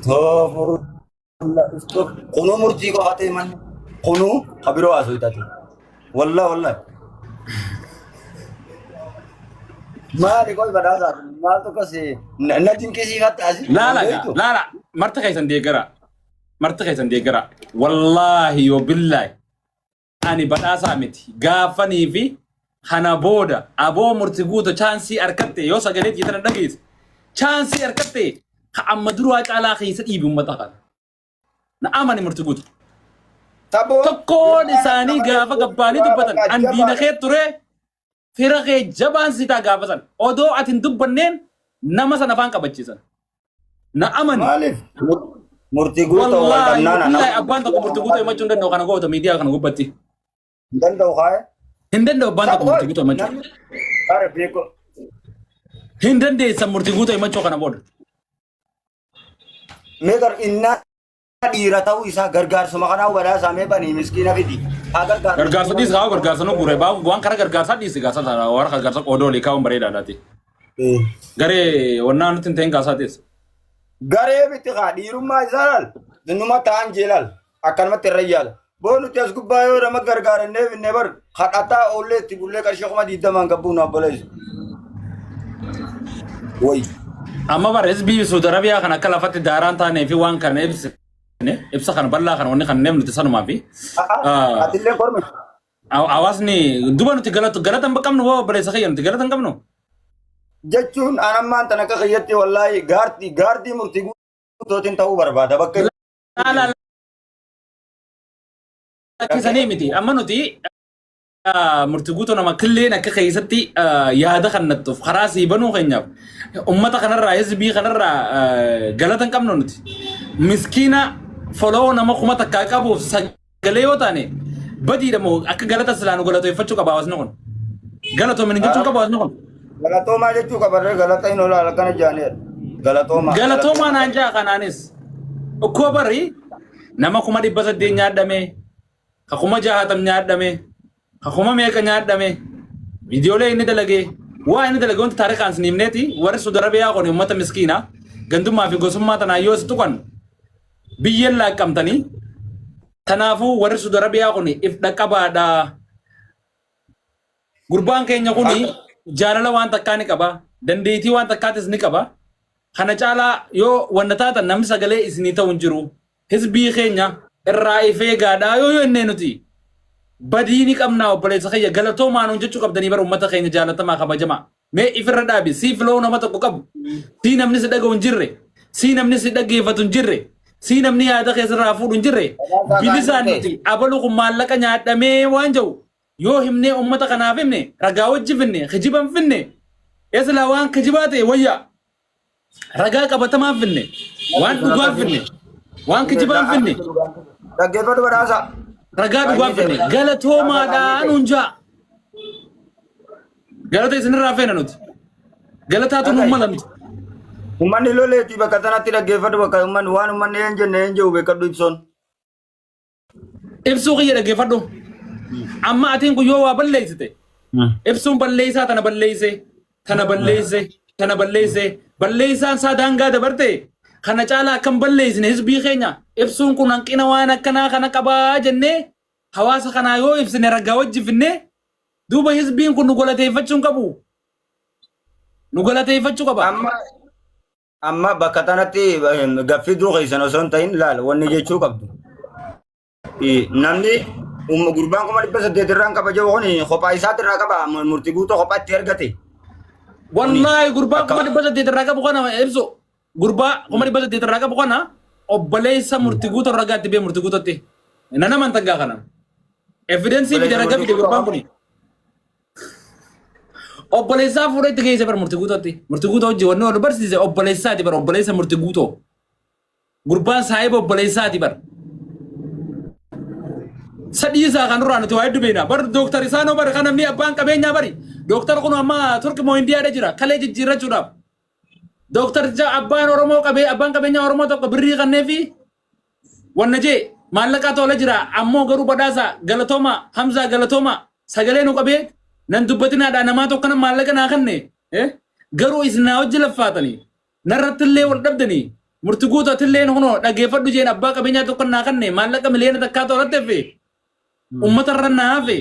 Astaghfirullah. Kunuu murtii qofa ta'e manni. Kunuu ka biroo haasoo taate. Wallah wallah. Maali qoy badhaasaa maaltu akkas na dinqisiifatta asi. Laala gaa laala marti keessan deeggara. Marti keessan deeggara. Wallaahi yoo billaahi ani badhaasaa miti gaafanii fi kana booda aboo murti guuto chaansii arkatte yoo sagalee tiyya tana dhageesse chaansii arkatte ka amma duraa caalaa keessa dhiibi ummata kana. Na amani murti guuto. Taboo. Tokkoon isaanii gaafa gabbaanii dubbatan an diina kee ture fira kee jabaan si ta'a gaafa san odoo ati hin dubbanneen nama sana afaan qabachiisan. Na amani. Maaliif? Murtii guutuu wal Wallaahi dhabnaan billaahi abbaan tokko murtii guutuu himachuu hin danda'u kana goota miidiyaa kana gubbatti. Hin danda'u kaa'e. Hin danda'u abbaan tokko murtii guutuu himachuu. Are beeku. Hin dandeessan murtii guutuu himachuu kana booda. Mee gar innaa dhiira ta'uu isaa gargaarsuma kanaa badhaasaa mee banii miskiina fidi. Haa gargaaru. Gargaarsa dhiisi haa gargaarsa nu gure baa waan karaa gargaarsaa dhiisi gaasa sana warra gargaarsa qoodoo olii kaa'uun bareedaadhaati. Garee wannaa nutti hin ta'in kaasaa teessa. Garee miti kaa dhiirummaa isaa laal. Numa ta'an jeelal. Akkanumatti irra yaala. Boo nuti as gubbaa yoo nama gargaarannee finne bar kadhataa oollee itti bullee qarshii 20,000 gabbuun obboleessu. Wayi. Amma bara hizbii Saudi Arabiyaa kan akka lafatti daaraan taanee fi waan kana ibsine ibsa kana bal'aa kana wanni kanneen nuti sanumaa fi Atillee kormi. hawaasni duba nuti galatu galata hin qabnu hoo obboleessa kiyya nuti galata hin qabnu. Jechuun an ammaan tan akka kiyyatti wallaahi gaardii gaardii murtii guutuutiin ta'uu barbaada bakka Laa lakkisanii miti amma nuti murtii guutuu nama killeen akka keessatti yaada kannattuuf karaa sii banuu keenyaaf ummata kanarraa hizbii kanarraa galata hin qabnu nuti. Miskiina foloo nama 1000 qabuuf sagalee yoo taane badiidha moo akka galata silaa nu galateeffachuu qaba hawaasni kun. Galatoomin jechuu qaba hawaasni kun. Galatoomaa jechuu qabarree galata hin olaala kana jaaneedha. Galatoomaa. Galatoomaa naan jaa kanaanis. Okkoo bari nama 800,000 nyaadhame, ka 60,000 nyaadhame, ka kuma meeqa nyaadhame, viidiyoolee inni dalagee, waa inni dalagee wanti taarikaan isin himneeti warri Saudi Arabiyaa kun uummata miskiina gandummaa fi gosummaa tanaan yoo si tuqan biyyeen laaqqamtanii tanaafuu warri Saudi Arabiyaa kun if dhaqqabaadha. Gurbaan keenya kun jaalala waan takkaa ni qaba, dandeettii waan takkaatis ni qaba. Kana caalaa yoo wanna taatan namni sagalee isinii ta'u hin jiru. Hizbii keenya irraa if eegaadhaa yoo jennee nuti badii ni qabnaa obboleessa kiyya galatoomaa nuun jechuu qabdanii bara uummata keenya jaalatamaa kabajamaa. Mee ifirra dhaabi sii filoo nama tokko qabu sii namni si dhaga'u hin jirre sii namni si dhaggeeffatu hin jirre sii namni yaada keessarraa fuudhu hin jirre bilisaan nuti abalu kun maallaqa nyaadhamee waan jedhu yoo himnee ummata kanaaf himne ragaa wajji finne kijiba hin finne esilaa waan kijibaa ta'e wayyaa ragaa qabatamaa finne waan dhugaa finne waan kijibaa hin finne Dhaggeeffadhu badhaasa. ragaa dhugaa finne galatoomaadhaa nuun jaa galata isinirraa feena nuti galataatu nuun mala nuti Uummanni loleetii bakka sanatti dhaggeeffadhu bakka uummanni waan uummanni een jenne een jedhu beekadhu ibsoon. Ibsuu kiyya dhaggeeffadhu. Amma atiin kun yoo waa balleessite ibsuun balleessaa tana balleesse tana balleesse tana balleesse balleessaan isaa daangaa dabarte kana caalaa akkam balleessine hizbii keenya ibsuun kun hanqina waan akkanaa kana qabaa jennee hawaasa kanaa yoo ibsine ragaa wajji finnee duuba hizbiin kun nu galateeffachuu hin qabu. Nu galateeffachuu qaba. Amma Amma bakka tanatti gaffii duu keessan osoo hin ta'in laal wanni jechuu qabdu. Namni gurbaan 800,000 irraan qaba jiru kun kophaa isaatti irraa qaba murtii guutuu kophaa itti argate. Wallaahi gurbaa 800,000 irraa qabu kana ibsu. Gurbaa 800,000 irraa qabu kana obboleessa murtii guutuu ragaa itti bee murtii guututti. Nan amantan gaa kana. Evidensii fide ragaa fide gurbaan kuni. Obboleessaa fuudhee itti geesse bar murtii guutuutti. Murtii guutuu hojii wanni wal barsiise obboleessaati bar obboleessa murtii guutuu. Gurbaan saahiba obboleessaati bar. Sadii isaa kan duraan nuti waa hedduu beekna. Bar dooktar isaanoo bar kan namni abbaan qabeenyaa bari. Dooktar kun amma Turki moo Indiyaadha jira. Kalee jijjiirrachuudhaaf. Dooktarcha abbaan Oromoo qabee abbaan qabeenyaa Oromoo tokko birrii kanneefi Wanna jee maallaqaa tola jira ammoo garuu badhaasa galatooma Hamzaa galatooma sagalee nu qabee nan dubbatinaadhaa namaa tokko nan maallaqa naa kanne eh? Garuu isin naa hojji laffaatanii narratti illee wal dhabdanii Murti guutuu atilleen kunoo dhageeffadhu jeen abbaa qabeenyaa tokko naa kanne maallaqa miliyoona takkaa to'atte fi ummata irra naa hafe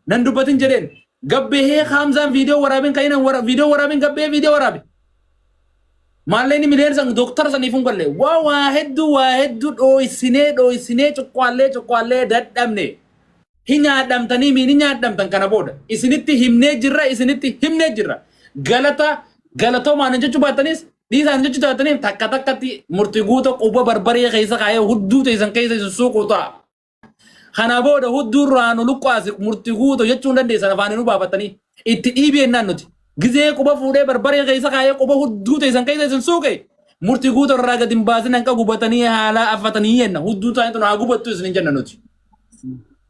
nan dubbatin jedheen. Gabbehee Haamzaan viidiyoo waraabeen ka'inan viidiyoo waraabeen gabbehee viidiyoo waraabe. Maallaqni miliyoona san dooktara saniif hin galle. Waa waa hedduu waa hedduu dhooysinee dhooysinee cuqqaallee cuqqaallee dadhabne. Hin nyaadhamtanii miin hin nyaadhamtan kana booda. Isinitti himnee jirra isinitti himnee jirra. Galata galatoomaan jechuu baattanis dhiisaan jechuu baattaniif takka takkatti murtii guuta quba barbaree keessa kaa'ee hudduu teessan keessa isin suuqu ta'a. Kana booda hudduurraa nu luqqaasi murtii guuto jechuu hin dandeessan afaanii nu baafatanii itti dhiibi jennaan nuti. Gizee quba fuudhee barbaree keessa kaa'ee quba hudduu teessan keessa isin suuqe murtii guuto irraa gadi hin baasin hanqa gubatanii haalaa affatanii jenna hudduu isaanii tun haa gubattu isin jenna nuti.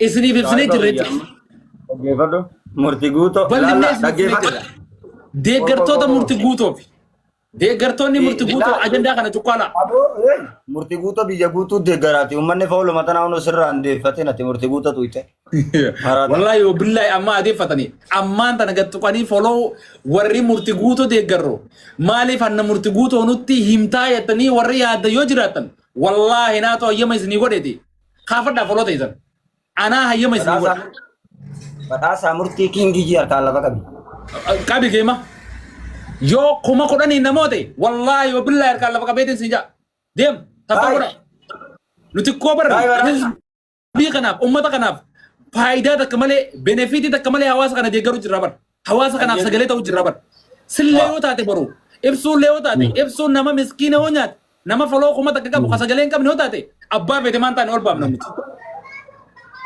Isiniif ibsinee Saahiba jirra kiyya jechuudha. amma dhaggeeffadhu. Murtii guutoo. Bal'innee Laalla isiniif ibsinee dhaggeeffadhu. jirra. Deeggartoota murtii guutoofi. Deeggartoonni murtii guutoo Laal. ajandaa kana cuqqaalaa. Aboo murtii guutoo biyya guutuu deeggaraati. Uummanni fooluma tanaa hundi sirraa hin deeffatin ati murtii guutoo tuyte. Maraata. Wallahi yoo billahi amma adeeffatanii ammaan tana gad tuqanii follow warri murti guutoo deeggarru maaliif hanna murti guutoo nutti himtaa jettanii warri yaadda yoo jiraattan wallahi naatoo hayyama isinii godheeti kaafadhaa follow ta'istan anaa hayyama isinii godhe. Badhaasaa murtii kiingii harkaan lafa qabi. Qabi geema yoo 10,000 namoota wallahi yoo billahi harkaan lafa qabeetiin siin jaa deem tapha Baay. godha nuti koo barra Baay badhaasa. Biyya kanaaf, uummata kanaaf faayidaa takka malee, benefiitii takka malee hawaasa kana deeggaruu jirra bar. Hawaasa kanaaf sagalee ta'uu jirra bar. Sillee yoo taate boru, ibsuullee yoo taate, ibsuun nama miskiina yoo nyaate, nama foloo 1000 qabu ka sagalee hin qabne yoo taate, abbaa feete maan taane ol baafna nuti.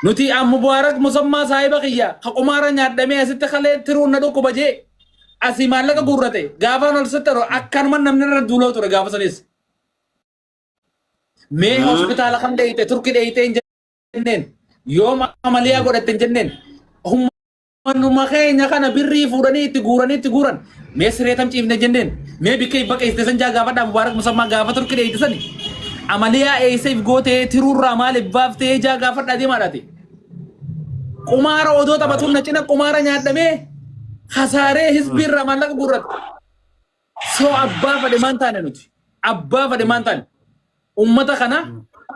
Nuti an Mubaarak Musammaa saahiba kiyya ka qumaara nyaadhamee asitti kalee tiruun na dhukkuba jee asii maallaqa guurrate gaafaan ol sitti akkanuma namni irra duuloo ture gaafa sanis. Mee hospitaala kam dheeyte Turki dheeyte hin jenneen yoom amaliyaa godhatte hin jenneen humnuma keenya kana birrii fuudhanii itti guuranii itti guuran mee siree tam ciifne jenneen mee bikkee baqeessite san jaa gaafadhaa Mubaarak Musammaa gaafa Turki dheeyte sani amaliyaa eeyseef gootee tiruurraa maaliif baaftee jaa gaafadhaa deemaadhaati. Qumaara odoo taphatuun na cina qumaara nyaadhamee hasaaree hisbiirraa maallaqa guurrate. So abbaa fadhe maan taane nuti. Abbaa fadhe maan taane. Ummata kana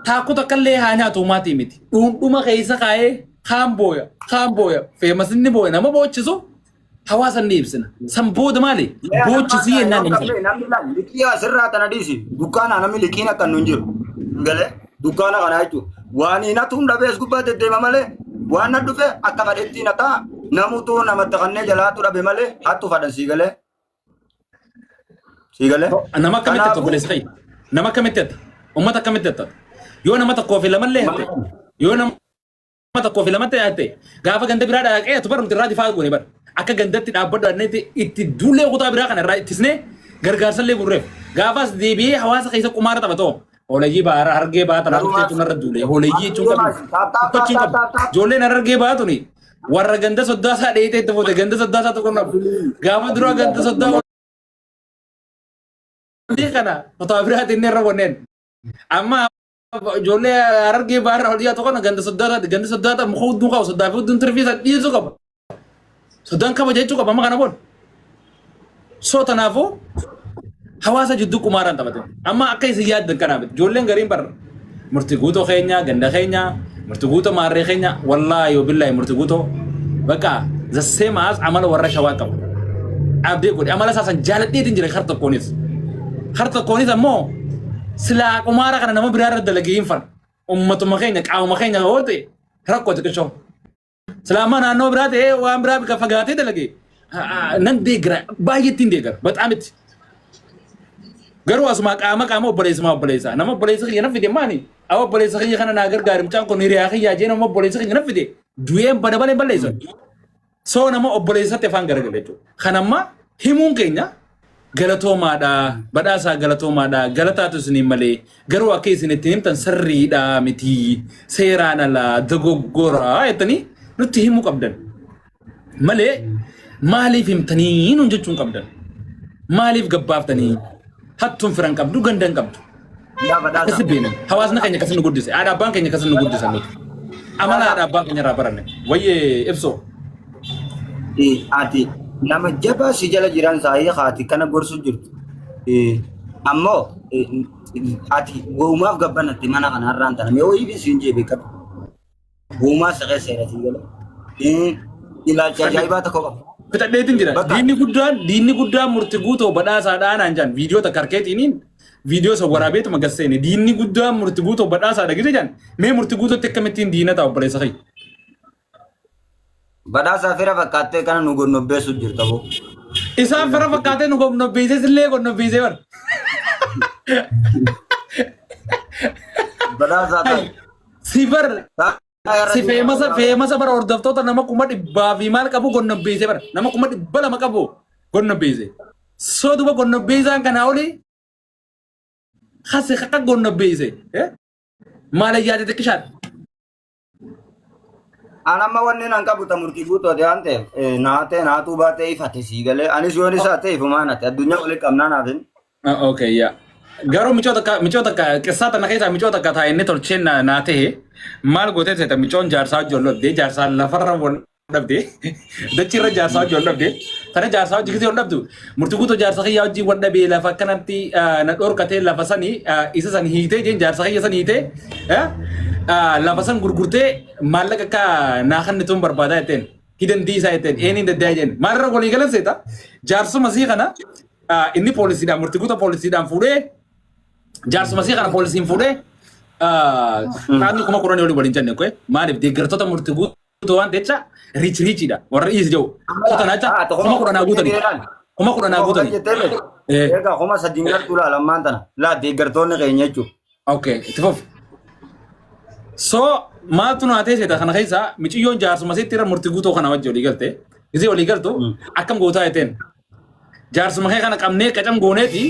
taakku takkallee haa nyaatu maatii miti. Dhuundhuma keessa kaa'ee kaan booya kaan booya feemasinni booya nama boochisu hawaasa ni ibsina. San booda maali? Boochisii jennaan nama sana. Namni laal liqii asirraa tana dhiisi. Dukkaana namni liqiin akka nu hin jiru. Galee dukkaana kana jechuudha. Waan hin hatuun dhabees gubbaa deddeema malee waan na dhufe akka fadhetti na ta'a. Namutu namatti kannee jalaatu dhabe malee hattu fadhan sii galee. Sii galee? Nama akkamitti Kanaafuu obboleessa kiyya? Nama akkamitti ati? Uummata akkamitti ati? Yoo nama tokkoo fi lamallee hatte, yoo nama tokkoo fi lamatti hatte, gaafa ganda biraa dhaqee atu bar nuti irraa difaa goone bar. Akka gandatti dhaabbadhu anneetti itti duullee kutaa biraa kana irraa ittisnee gargaarsallee gurreef. Gaafas deebi'ee hawaasa keessa qumaara taphatoo. Hooleyyii baara hargee baata naa dhuftee jechuun narra duule. Hooleyyii jechuun qabdu. Tuffachuun qabdu. Ijoolleen harargee baatuni warra ganda soddaa isaa dheeyitee itti fuute ganda soddaa isaa tokko nafu. Gaafa duraa ganda soddaa olii kana kutaa biraatti inni irra wanneen. Amma ijoollee harargee baarra ol dhiyaatu kana ganda soddaa isaati. Ganda soddaa isaa muka hudduu qaba. Soddaa fi hudduun tirfii isaa dhiisuu qaba. Soddaan kabaja jechuu qaba amma kana booda. So tanaafuu hawaasa jidduu qumaaraan taphate. Amma akka isin yaaddan kanaa miti. Ijoolleen gariin bar murtii guutoo keenya ganda keenya murtii guutoo maarree keenya wallaahi yoo billaahi murtii guutoo bakka the same as amala warra shawaa qabu. Abdee godhe amala isaa san jaaladheetiin jira kar tokkoonis. Kar tokkoonis ammoo silaa qumaara kana nama biraa irra dalagee hin fana. Ummatuma keenya qaamuma keenya yoo ta'e rakkoo xiqqishoo. Silaa amma naannoo biraa ta'ee waan biraa bika fagaatee dalage nan deeggara baay'eetti hin deeggara baxaamitti. Garuu asumaa qaama qaama obboleessumaa obboleessaa nama obboleessa kiyya na fide maani awa obboleessa kiyya kana naa gargaari mucaan kun hiriyaa kiyyaa jee nama obboleessa kiyya na fide du'een bada malee hin balleessan. Soo nama obboleessatti afaan garagala jechuudha. Kan amma himuun keenya galatoomaadha badhaasaa galatoomaadha galataatu isiniin malee garuu akka isin ittiin himtan sirriidha miti seeraan alaa dogoggoraa jettanii nutti himuu qabdan malee maaliif himtanii nuun jechuun qabdan maaliif gabbaaftanii hattuun firan qabdu gandan qabdu Yaa badhaasa. akkasi beena hawaasni keenya akkasi nu guddise haadha abbaan keenya akkasi nu guddisan nuti amala haadha abbaa keenya irraa baranne wayyee ibsoo Ati nama jabaa si jala jiran saayii haati kana gorsu jirtu. Ammoo Ati gowumaaf gabbanatti mana kana har'aan tana mee wayii siin jee beekadhu. Gowumaa si keessa jira sii galee. Ilaalcha ajaa'ibaa tokko qaba. Fixadheetiin jira. Bakka Diinni guddaan murti guutoo badhaasaadhaa naan jaan viidiyoo takka harkeetiiniin viidiyoo isa waraabeetuma gasseene. Diinni guddaan murti guutoo badhaasaadha gise jaan, mee murti guutootti akkamittiin diina ta'a, obboleessa kiyya? Badhaasaa fira fakkaattee kana nu gonnobbeessu jirta boo. Isaan fira fakkaatee nu gonnobbeessee illee gonnobbeessee bara. Badhaasaa ta'e. Si bar si feemasa bara hordoftoota nama 100,000 fi maal qabu gonnobbeessee bara, nama 200,000 qabu gonnobbeessee. So duba gonnobbeessaan kanaa olii hasi akka gonnobbeesse. Maal ayyaate xiqqishaan. An amma wanni nan qabu ta murtii guutooti waan ta'eef naatee naatuu baatee ifate sii galee, anis yoon isaa ta'e ifumaan ati addunyaa walitti qabnaa naafin. Okay, yaa. Garuu micoo takka qissaa tana keessaa micoo takka taa'e inni tolchee naa ta'e maal gootee seeta? Micoon jaarsaa wajji wal dhabdee, jaarsaa lafarra wal dhabdee, dachiirra jaarsaa wajji wal dhabdee, tana jaarsaa wajji gisee wal dhabdu, murtii guutuu jaarsa kiyyaa wajji wal dhabee, lafa akkanatti na dhorkatee, lafa sanii isa san hiitee jeen, jaarsa kiyya san hiitee, lafa san gurgurtee maallaqa akka naa kennituun barbaadaa jetteen, hidandii isaa jetteen, eenyuun daddaa jeen, maalirra walii galan seeta? Jaarsuma sii kana inni poolisiidhaan, murtii guutuu poolisiidhaan fuudhee, jaarsuma sii kana poolisiin fuudhee, qaamni 10,000 olii waliin jenne kwe. Maaliif? Deeggartoota murtii guutuu waan jecha riichiidha warra dhiisi jedhu so tana jecha 10,000 guutanii, 10,000 guutanii. Egaa 3,000 galtuu laala ammaan tana laa deeggartoonni keenya jechuudha. Okay, itti fufi. So maaltu naa ta'e seeta? Kana keessa miciyyoon jaarsuma sitti irra murtii guutuu kana wajji walii galte. Gisee walii galtu akkam gootaa jetteen. Jaarsuma kee kana qabnee qacam gooneeti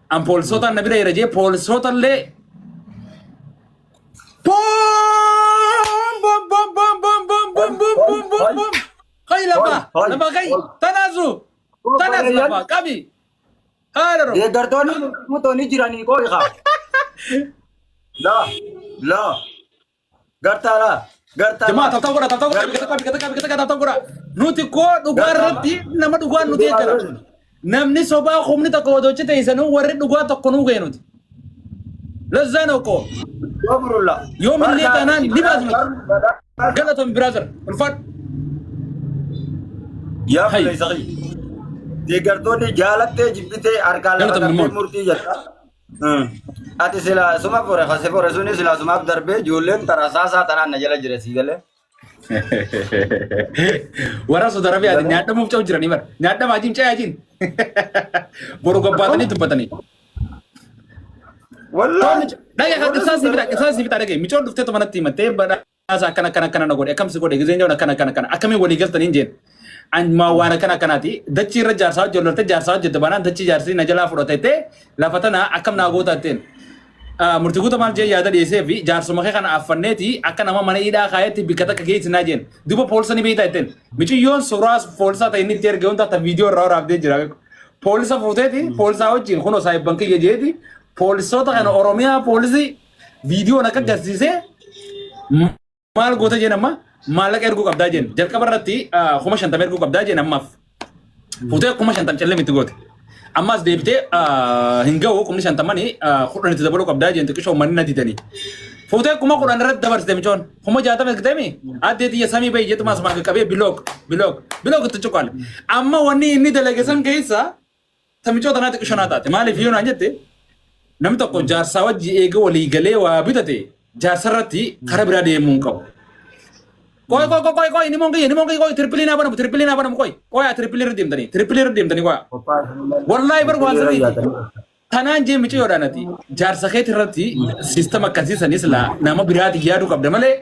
an poolisoota na bira jira jee, poolisoota illee boom boom boom boom boom boom boom boom boom boom boom kai lafa lafa kai tanaasu tanaas lafa qabi haadha. Deeggartoonni guutuu ni jiranii qooyi kaa. Laa laa gartaa laa gartaa. Jamaa, tap tap godha, tap tap godha, bika takka, bika takka, bika takka, tap tap godha. Nuti koo dhugaa irratti nama dhugaan nuti jechuudha. Namni sobaa humni tokko odoo teessanuu warri dhugaa tokko nuu ga'e nuti. Lazzaan okko Yoomrulla. yoo millee taanaan ni baasnu. Galatoon brother, ulfaadhu. Yaa Hai. buleessa kiyya. Deeggartoonni jaalattee jibbitee harkaan lafa Galatoon darbee immoo. murtii jetta. Ati sila suma fore kase fore suni sila sumaaf darbee ijoolleen tarasaasaa tanaan na jala jira sii galee. Warra Saudi Arabiyaati nyaadhamuuf ce'u jiranii bara. Nyaadhamaa jiin ce'aa jiin. Boru gabbaatanii dubbatanii. Wallaahi. Dhagee kan qibsaan si fida, qibsaan si fida dhagee. Micoon dhuftee manatti himattee, badhaasa akkana akkana akkana na godhe, akkam si godhe giseen jedhu, akkana akkana akkana akkamiin walii galtanii jeen. An maa waan akkana akkanaati. Dachii irra jaarsaa hojii lolte, jaarsaa hojjette baanaan dachii jaarsi na jalaa fudhatee lafa tana akkam naa goota jetteen. Murtii guutuu maal jee yaada dhiyeessee fi jaarsuma kee kana affanneeti akka nama mana hidhaa kaayetti bikka takka geessinaa jeen. Duuba poolisa ni beektaa jetteen. Miciyyoon suuraa poolisaa ta'e inni itti erge hunda ta viidiyoo irraa waraabdee jira. Poolisa fuuteeti poolisaa wajjin kunoo saayibban kiyya jeeti, poolisoota kana Oromiyaa poolisii viidiyoon akka agarsiisee maal goota jeen, amma maallaqa erguu qabdaa jeen, jalqaba irratti 50,000 erguu qabdaa jeen, ammaaf fuutee 50,000 callee miti goote. Ammas deebitee hin ga'u 50,000, 10 itti dabaluu qabdaa jeen, xiqqishoo uummanni na didanii. Fuutee 10,000 irratti dabarsite micoon 60,000 ergiteemi addee xiyya samii bahi jetuma asumaan qaqqabee block block block itti cuqaale. Amma wanni inni dalage san keessa ta micoo tanaa xiqqishoo naa taate. Maaliif yoo naan jette, namni tokko jaarsaa wajji eega walii galee waa bitate jaarsa irratti karaa biraa deemuu hin qabu. Qoy qoy qoy qoy qoy, ni monkiyya, ni monkiyya, qoy, triple naa banamu, triple naa banamu, qoy qoy, triple irra deemtanii, triple irra deemtanii, qoy. Wallaahi bar waan sirriiti. Tanaan jee miciyyoodhaan ati jaarsa keeti irratti system akkasii sanis laa nama biraati yaaduu qabda malee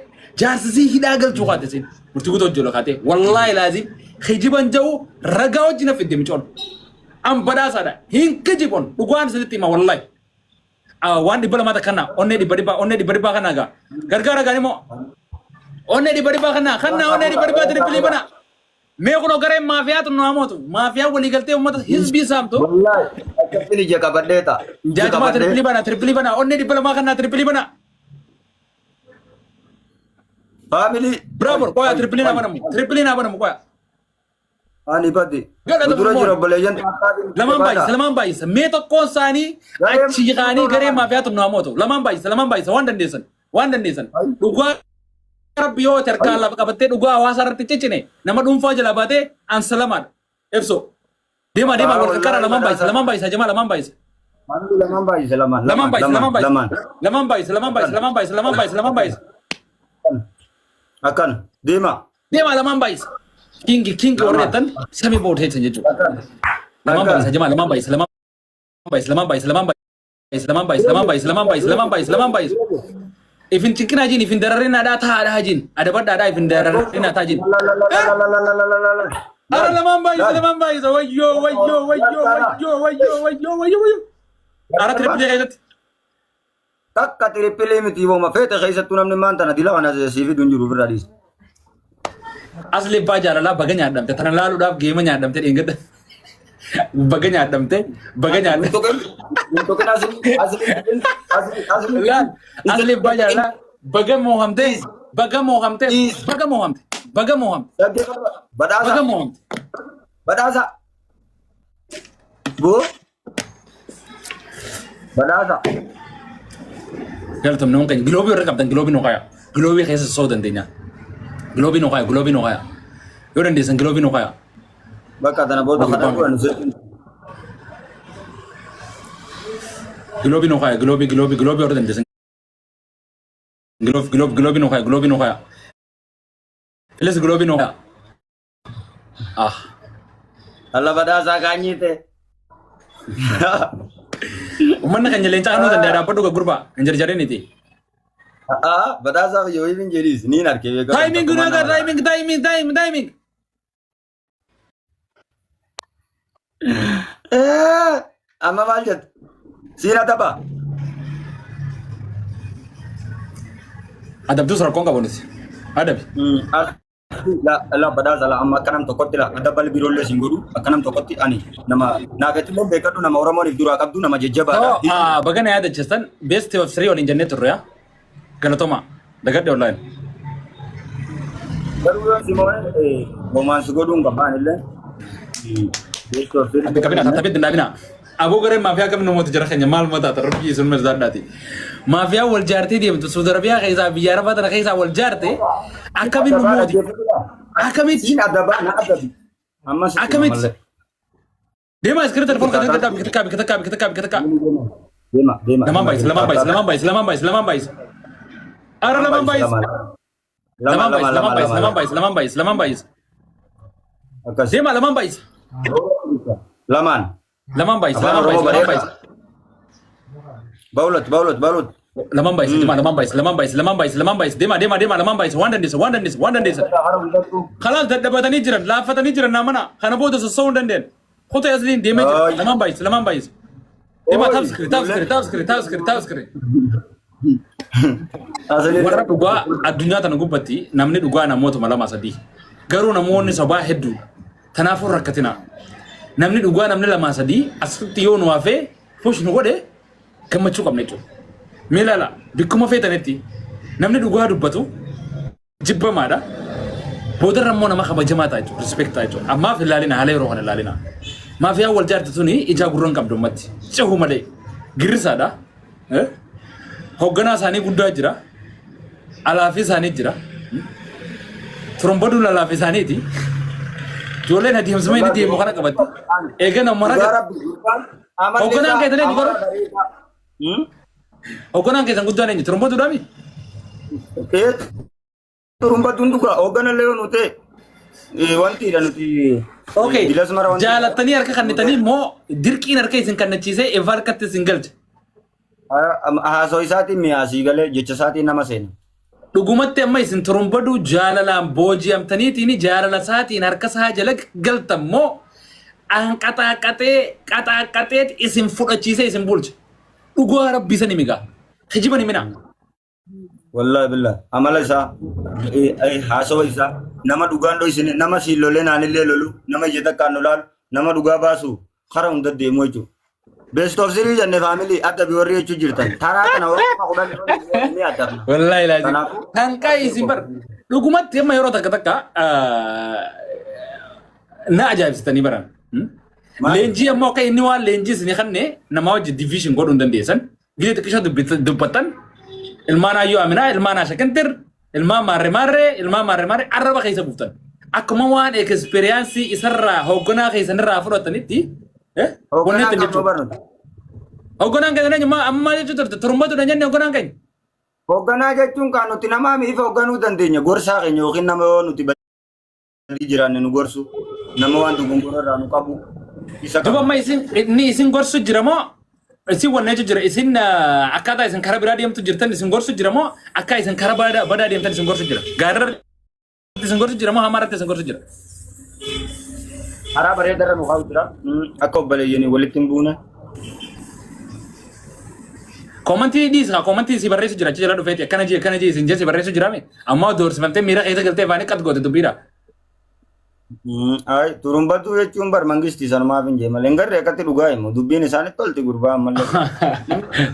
jaarsa sii hidhaa galchuu kaate siin murtii guutuu hojii kaate, wallaahi laazim kijiban ja'u ragaa wajjin fidde micoon. An badhaasaadha hin kijibon, dhugaan isinitti hima wallaahi. Waan 200 takka onnee dhibba dhibbaa, onnee dhibba dhibbaa kana gaa gargaara gaan immoo onnee dhibba dhibbaa kana kana onnee dhibba dhibbaa triple bana. Mee kunoo gareen maafiyaatu nu hamootu, maafiyaa waliigaltee uummata hizbii saamtu. Wallaahi akkasiin ija qabadhee ta'a. Ija Jaajumaa qabadhee. Triple bana, triple bana, onnee 200 kana triple bana. Family. Bravo, qoya, triple naa banamu, triple naa banamu, qoya. Ani badi. Galata Dura jira Oromoon. obboleeyyan taattaatiin Lamaan baay'isa, jabaadha. lamaan baay'isa. Mee tokkoon isaanii Garee achi kaanii garee maafiyaa tumnaa mootu. Lamaan baay'isa, lamaan baay'isa. Waan dandeessan, waan dandeessan. Dhugaa Rabbi yoo ati harkaan lafa qabattee dhugaa hawaasa irratti ciccine nama dhuunfaa jalaa baatee ansa lamaadha. Ibso. Deema deema wal qaqqara lamaan baay'isa, lamaan baay'isa, jamaa lamaan baay'isa. Manni lamaan baay'ise lamaan Lamaan lamaan baay'isa, lamaan lamaan baay'isa. lamaan. Lamaan baay'isa, lamaan baay'isa, lamaan baay'isa, lamaan baay'isa, lamaan baay'isa. Akkana deema. Deema lamaan baay'isa. Kingi kingi warri jettan samii booda jechuudha. Akkana. Lamaan baay'isa jamaa lamaan baay'isa lamaan baay'isa lamaan baay'isa lamaan baay'isa lamaan baay'isa lamaan baay'isa lamaan baay'isa lamaan baay'isa lamaan baay'isa. Ifin cinqinaa jiin ifin dararinaadhaa taa'aadhaa jiin adabadhaadhaa ifin dararinaadhaa ta'a jiin. Ara lamaan baay'isa lamaan baay'isa wayyoo wayyoo wayyoo wayyoo wayyoo wayyoo wayyoo wayyoo. Ara tiripilee keessatti. Takka tiripilee miti booma feete keessattuu namni maan tana dila kana sii fidu hin jiru ofirraa dhiisa. As libbaa jaalalaa baga nyaadhamte tana laaluudhaaf geema nyaadhamte dheengadda. Baga nyaadhamte baga nyaadhamte. Hin tuqin asli asli asli asli. Laal as libbaa jaalalaa baga moohamte baga moohamte baga moohamte baga moohamte Badhaasa baga moohamte. badhaasa. Boo badhaasa. Galatoom nama keenya giloobii warra qabdan giloobii nu kaya giloobii keessa sosoo dandeenya giloobii nu kaya giloobii nu kaya yoo dandeessan giloobii nu kaya. Bakka tana booda kadhaa godhan sirrii. Giloobii nu kaya giloobii giloobii giloobii warra dandeessan giloobii giloobii giloobii nu kaya giloobii nu kaya. Filis giloobii nu kaya. Ah. Alla badhaasaa kaanyiite. Uummanni keenya leenca kanuu danda'a dhaabbadhu gurbaa hin jarjariniiti. Ah, badhaasaa yoo hin jedhis niin arke beekaa. Timing nu egaa timing timing timing timing. Amma maal jettu? Siina tapha. Adabduus rakkoon qabu nuti. Adabi. La la badhaasa la amma akka nam tokkotti la adda biroollee siin godhu akka nam tokkotti ani nama naafetti beekadhu nama Oromooniif duraa qabdu nama jajjabaadha. Bagana yaadachiistan best of three waliin jennee turre yaa. Galatoma. Dagadhe online. Garuu yoo si mo'e homaan si godhuun qabaan illee. Best of three. Qabina taphee dindaabina. Aboo gareen maafiyaa kam namoota jara keenya maal mataa rabbii sun mirzaadhaati. Maafiyaa wal jaartee deemtu Saudi Arabiyaa keessaa biyya Arabaa tana keessaa wal jaarte akkamiin nu mooti? Akkamitti? Siin adaba na adabi. Amma sitti Akkamitti? malee. Deemaa iskirri telefoon kan takka bika takka bika takka bika takka bika takka. Deema deema. Lamaan baay'isa lamaan baay'isa lamaan baay'isa lamaan baay'isa lamaan baay'isa. Ara lamaan baay'isa. Lama Lamaan lama baay'isa lama lamaan baay'isa lama. lamaan baay'isa lamaan baay'isa lamaan baay'isa. Akkas. Deemaa lamaan baay'isa. Lamaan. Lamaan baay'isa Afaan lamaan Oromoo baay'isa lamaan bareeda. baay'isa. Bawlat bawlat bawlat. Lamaan baay'isa deemaa lamaan baay'isa lamaan baay'isa lamaan baay'isa lamaan baay'isa deemaa deemaa deemaa lamaan baay'isa waan dandeessa waan dandeessa waan dandeessa. Kalaas dadhabatanii jiran laaffatanii jiran naamana kana booda sossoo'uu hin dandeenye. Kutee asliin deemee jira lamaan baay'isa lamaan baay'isa. Deemaa taapskiri taapskiri taapskiri taapskiri taapskiri. Warra dhugaa addunyaa tana gubbatti namni dhugaa namootuma lama sadii. Garuu namoonni sobaa hedduudha. Tanaafuu rakkatina. Namni dhugaa namni lama sadii asitti yoo nu hafee push nu godhe gammachuu qabna jechuudha. Mee ilaala bikkuma feetanitti namni dhugaa dubbatu jibbamaadha. Boodarra immoo nama kabajamaa ta'a jechuudha. Respect ta'a jechuudha. Ammaaf ilaalina haala yeroo kana ilaalina. Maafiyaan wal jaarti tuni ijaa gurra hin qabdu ammatti. Cehu malee girrisaadha. Hoogganaa isaanii guddaa jira. Alaafii isaanii jira. Turumbaduun alaafii isaaniiti. Ijoolleen adeemsuma inni deemu kana qabatti. Eegana mara Hoogganaan keessan eenyu garuu? Hoogganaan keessan guddaan eenyu? Turumbaduudhaami? Turumbaduun dhugaa hoogganallee yoo nu ta'e wantiidha nuti. Okay. Bilas mara wanti. Jaalattanii harka kannitanii immoo dirqiin harka isin kannachiisee efa harkatti isin galche. Haasoo isaatiin mi'aasii galee jecha isaatiin nama seena. Dhugumatti amma isin turumbaduu jaalalaan booji'amtaniitiin jaalala isaatiin harka isaa jala galtan moo anqaxaaqqaxee qaxaaqqaxeet isin fudhachiisee isin bulche. Dhugaa rabbii sani migaa. Kijiba ni minaa. Wallahi billah amala isaa haasawa isaa nama dhugaan dhoysine nama siin lolee naanillee lolu nama ija takkaan nu laalu nama dhugaa baasu kara hunda deemu jechuudha. Best of three jenne family adda bi warri jechuu jirtan. Taraa kana warra 10 ni adabna. Wallahi laazim. Kanaafuu Hanqaa isin bar dhugumatti amma yeroo takka takka Na ajaa'ibsitanii baran. Maali? Leenjii ammoo akka inni waan leenjii isinii kanne namaa wajji division godhuu hin dandeessan. Gidee xiqqisho dubbattan ilmaan Ayyoo Aminaa, ilmaan Ashakintir, ilmaan Maarre Maarree, ilmaan Maarre Maarree arraba keessa buuftan. Akkuma waan experience isarraa hoogganaa keessanirraa fudhatanitti wanni Hoogganaa ittiin qabnu jechuudha. barnuti. Hoogganaan keenya eenyu amma jechuu turte turumbatu dha jenne hoogganaan keenya. Hoogganaa jechuun kan nuti namaa miif hoogganuu dandeenya. Gorsaa keenya yookiin nama yoo nuti badii jiraanne nu gorsu, nama waan dogongora irraa nu qabu isa Duba qabna. amma isin inni isin gorsu jira moo isin wanna jechu jira isin akkaataa isin karaa biraa deemtu jirtan isin gorsu jira moo akka isin karaa badaa deemtan isin gorsu jira gaarra isin gorsu jira moo hamaa irratti isin gorsu jira. Karaa bareedaa irra nu kaa'u jira. Akka obboleeyyanii walitti hin buune. Koomantii dhiisa koomantii si barreessu jira achi jala dhufeeti akkana jee akkana jee isin jee si barreessu jira mi ammoo doorsifamtee miira keessa galtee afaanii qat goote dubbiidha. Ay, turumbatu jechuun bar mangistii sanumaaf hin jee malee hin garree akkatti dhugaa himu dubbiin isaanitti tolti gurbaa ammallee.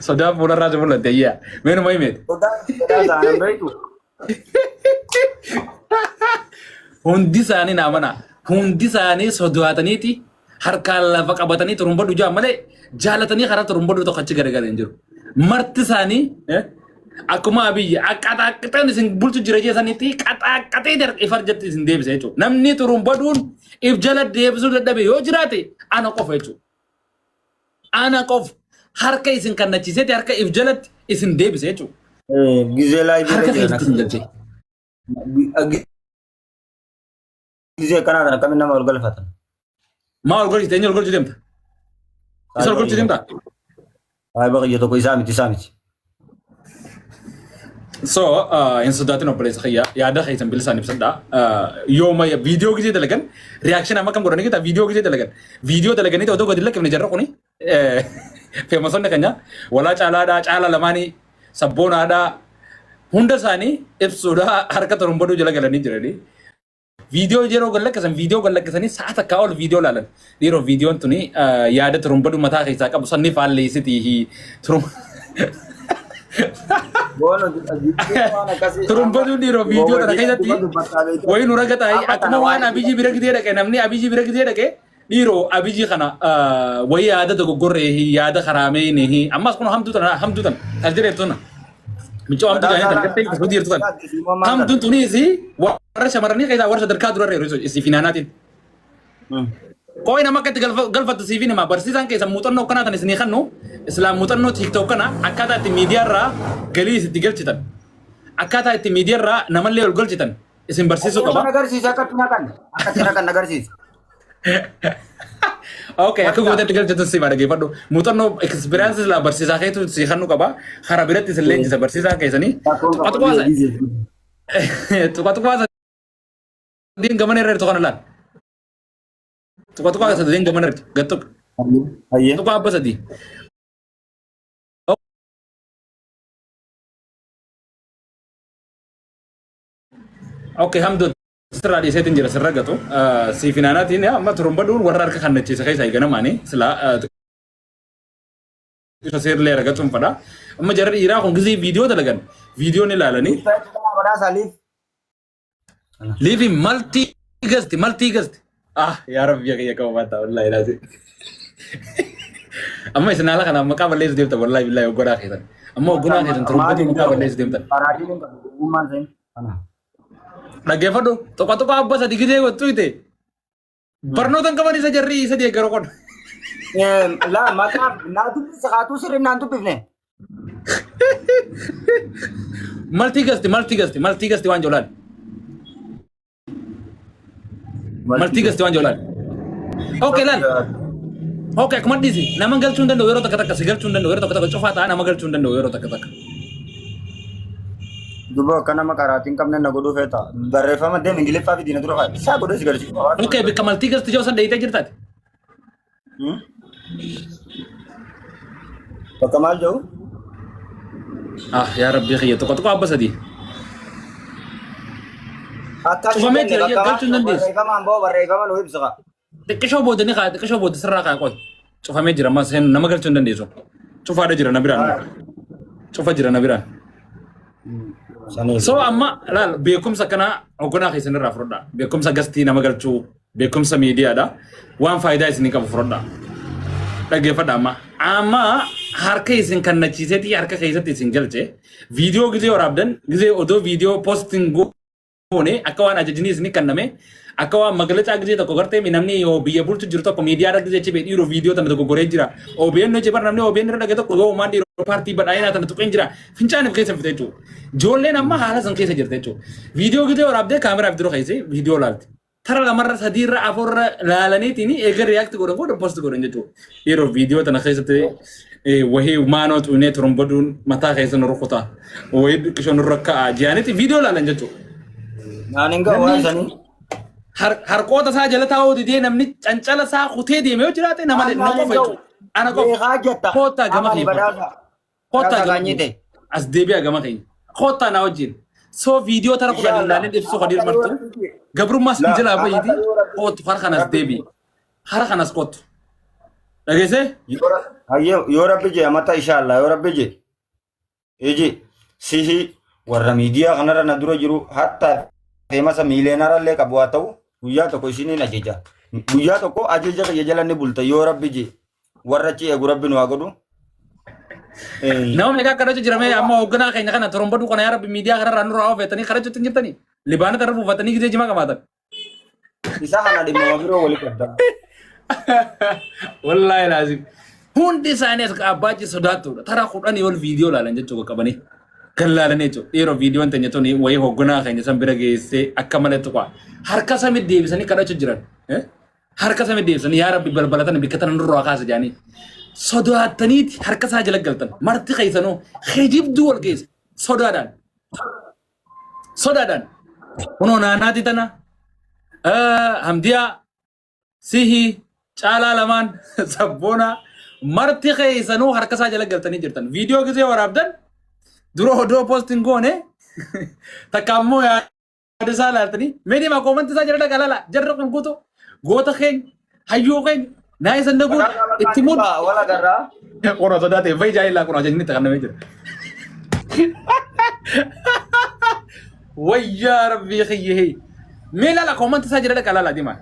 Sodaa fuularraa si mul'atte ayyaa meenuma himeeti. Sodaa sodaa isaanii beektu. Hundi isaanii naa mana. Hundi isaanii sodaataniiti harkaan lafa qabatanii turumbadhu jaa malee jaalatanii karaa turumbadhu tokko achi garagalee hin jiru. Marti isaanii akkuma Abiyyi qaxaaqqaxeen isin bulchu jira jeesanitti qaxaaqqaxee ifar jatti isin deebisa jechuudha. Namni turumbadhuun if jala deebisuu dadhabe yoo jiraate ana qofa jechuudha. Ana qofa harka isin kannachiiseeti harka if jalatti isin deebise jechuudha. Gizee laayivii Harka irra jiran keessatti isin galchee. Gizee akkanaa kana akkamiin nama ol galfatan? Maa ol galchite eenyu ol galchuu deemta? Isa ol galchuu deemta? Saahiba kiyya tokko isaa miti isaa miti. So, hin sodaatin obboleessa kiyya yaada keessan bilisaan ibsadha. Yooma viidiyoo gisee dalagan reaction amma kam godhanii kita viidiyoo gisee dalagan viidiyoo dalaganii otoo gadi lakkifne jarra kuni feemasonni keenya walaa caalaadhaa caala lamaanii sabboonaadhaa hunda isaanii ibsuudha harka torbaduu jala galanii jiranii. Viidiyoo yeroo gad lakkisan viidiyoo gad lakkisanii sa'a takkaa ol viidiyoo laalan. Dhiiroo viidiyoon tuni yaada turumbadu mataa keessaa qabu sanni faalleessitii turum. Turumbaduu dhiiroo viidiyoo tana keessatti wayii nu raga taa'ee akkuma waan Abiyyi bira gidee dhaqe namni Abiyyi bira gidee dhaqe dhiiroo Abiyyi kana wayii yaada dogoggorree yaada karaamee ammas kun hamtuu tana hamtuu tana tas jedheef tuna. Michoo hamtuu jedhanii tan gartee kasuu jirtu tan. Hamtuun tunis warra shamarranii keessaa warra sadarkaa durarra yeroo isii finaanaatiin. Qooyi nama akka itti galfattu siif hima barsiisaan keessa muuxannoo akkanaa tan isinii kannu islaam muuxannoo tiiktook kana akkaataa itti miidiyaarraa galii isitti galchitan akkaataa itti miidiyaarraa namallee ol galchitan isin barsiisuu qaba. Agarsiisa akkatti naqan akkatti naqan agarsiisa. Okay, akka gootatti galchatu si dhaggeeffadhu. Muuxannoo experience silaa barsiisaa keetu si kannu qaba. Karaa biratti isin leenjisa barsiisaa keessanii. Tuqa tuqaa sadiin gamana irra jirtu kana laal. Tuqa tuqaa sadiin gamana irra jirtu gad tuqa. Tuqa abba sadii. Okay, hamdu sirraa dhiiseetiin jira sirra gatu. Siif inaanaatiin amma turumbaduun warra harka kannachiise keessa eeganamaani silaa isa seerlee argachuun fadha. Amma jarri dhiiraa kun gisee viidiyoo dalagan viidiyoo ni ilaalanii. Liifi maltii gasti maltii gasti. Ah yaa rabbi kiyya qaba baata wallahi laazim. Amma isin haala kanaan maqaa balleessu deemtan wallahi billahi oggonaa keessan. Amma oggonaa keessan turumbaduun maqaa balleessu deemtan. Dhaggeeffadhu tokko tokko abba sadi gisee wattu ite. Barnoota hin qaban isa jarri isa deeggaru kun. Laa maqaa naa dubbisa haatuu sirrii naan dubbifne. Maltii gasti maltii gasti maltii gasti waan jolaan. Maltii gasti waan jolaan. Okay laal. Okay akkuma dhiisi nama galchuu hin danda'u yeroo takka takka si galchuu hin danda'u yeroo takka takka cufaa ta'a nama galchuu hin danda'u yeroo takka takka. Duba akka nama qaraatiin qabne na godhuu feeta. Barreeffama deem Ingiliffaa fi diina dura fa'a. Isaa godhee si galchuu. Okay bikka maltii gasti joo san dheeyitee jirtaati. Bakka maal jedhu? Ah yaa rabbii kiyya tokko tokko abba sadii. Akka Cufamee jira, bakka maal galchuu hin dandeessu. Barreeffamaan boo barreeffama nu ibsa. Xiqqishoo booda ni kaa xiqqishoo booda sirraa kaa qoy. Cufamee jira amma seen nama galchuu hin dandeessu. Cufaadha jira na biraan. Cufa jira na biraan. Saniif. So amma laal beekumsa akkanaa hoogganaa keessan irraa fudhadhaa. Beekumsa gastii nama galchuu. Beekumsa miidiyaadha. Waan faayidaa isin qabu fudhadhaa. Dhaggeeffadha amma. Amma harka isin kannachiiseeti harka keessatti isin galche. Viidiyoo gizee waraabdan, gizee odoo viidiyoo posting goone, akka waan ajajni isin kenname, akka waan magalacaa gizee tokko gartee namni yoo biyya bulchu jiru tokko miidiyaa irra gizee chibee dhiiroo viidiyoo tana dogoggoree jira. OBN hojii bar namni OBN irra dhage tokko yoo uumaan dhiiroo paartii badhaadhinaa tana tuqeen jira. Fincaaniif keessa fite jechuudha. Ijoolleen amma haala san keessa jirti jechuudha. Viidiyoo gizee waraabdee kaameraaf dura keessee viidiyoo laalti. Tara lamarra, sadiirra, afurra laalaniitiin eega react godhan booda post godhan jechuudha. Yeroo viidiyoo tana keessatti wahii maanoo xuunee turumbaduun mataa keessa nu rukuta. Wahii dhiqishoo nurra ka'a ji'anitti viidiyoo laalan jechuudha. Naan hin ga'u waan sanii. Harqoota isaa jala taa'uu didee namni cancala isaa kutee deeme yoo jiraate nama Naan na hin qofa ga'u. jechuudha. Ana qofa. Beekaa jetta. Koottaa gama Amani keenya. badhaasa. Koottaa Badhaasa gama qaanyii keenya. ta'e. As deebi'a gama keenya. Koottaa na wajjin. Soo viidiyoo tara 10 Inshallah. ilaaleen ibsuu Kadiir martu. Gabrummaas hin jalaa bayyiti. Kootu hara kanas deebi'i. Hara kanas kootu. Dhageessee? Yoo Rabbi jee amata inshallah, yoo Rabbi jee iji sihi warra miidiyaa kanarra na dura jiru hatta feemasa miileenarallee qabu haa ta'u, guyyaa tokko isiniin ajaja. Guyyaa tokko ajaja kiyya jala ni bulta yoo Rabbi jee. Warra achi eegu Rabbi nu haa godhu. Nama meeqa akka kadhachuu jira mee? Amma hoogganaa keenya kana torombaduu kana yaa Rabbi miidiyaa kanarraa nurraa oofettanii kadhachuutti hin jirtanii? Libaanota irra buufatanii gizee jimaa qabaatan. Isa kana dhimma biroo walii qabda. Wallaahi laazim. Hundi isaanii as abbaachi sodaattuudha. Tara 10 ol viidiyoo laalan jechuudha qabanii. Kan laalan jechuudha. Yeroo viidiyoon teenya tuni wayii hoogganaa keenya san bira geessee akka malee tuqaa. Harka samii deebisanii kadhachuu jiran. Harka samii deebisanii yaa Rabbi balbala tana bikka tana nurraa kaasa jedhanii. Sodaattaniiti harka isaa jala galtan. Marti keessanuu kijibduu wal geesse. Sodaadhaan. Sodaadhaan. Kunoo naanaati tana. Hamdiyaa. Sihi. Caalaa lamaan. Sabboonaa. Marti keessanuu harka isaa jala galtanii jirtan. Viidiyoo gisee waraabdan dura odoo postiin goone takka ammoo yaada isaa laaltanii mee deemaa koomantii isaa jala dhaqaa laala. Jarri kun guutuu goota keenya, hayyuu keenya, naa isa naguun itti muun. Wala garraa. Qora sodaa ta'e fayi jaayilaa kun ajajni itti kennamee jira. Wayyaa Rabbii kiyyee. Mee laala, koomantii isaa jala dhaqaa laala deemaa.